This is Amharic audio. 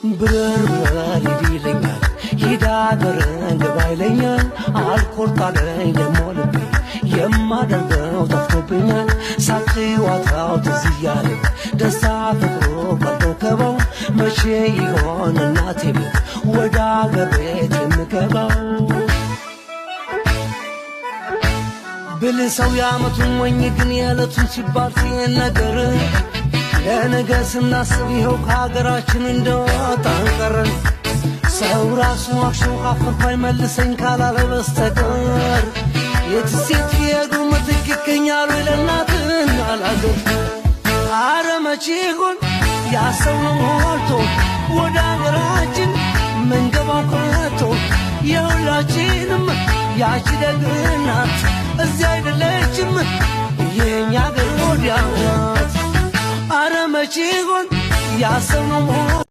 ብረር ብረር ሂድ ይለኛል፣ ሂድ አገርን ግባ ይለኛል። አልቆርጣለኝ ደሞ ልቤ፣ የማደርገው ጠፍቶብኛል። ሳቅ ዋታው ትዝ እያለኝ፣ ደስታ ፍቅሩ ቀልዶ መቼ ይሆን እናቴ ቤት ወደ አገር ቤት የምገባው? ብልህ ሰው የዓመቱን ሞኝ ግን የዕለቱን ሲባል ሲል ነገር፣ ለነገ ስናስብ ይኸው ከሀገራችን እንደወጣን ቀረን። ሰው ራሱ አክሾ ካፈርኩ አይመልሰኝ ካላለ በስተቀር፣ የት ሴት ሄዱ ምትክ ይገኛሉ ለእናትና ለአገር? አረ መቼ ይሆን ያሰብነው ሞልቶ ወደ ሀገራችን ምንገባው ከቶ? የሁላችንም ያቺ ደግ እናት እዚያ አይደለችም፣ የኛ አገር ወዲያ ናት። አረ መቼ ይሆን ያሰብነው ሞልቶ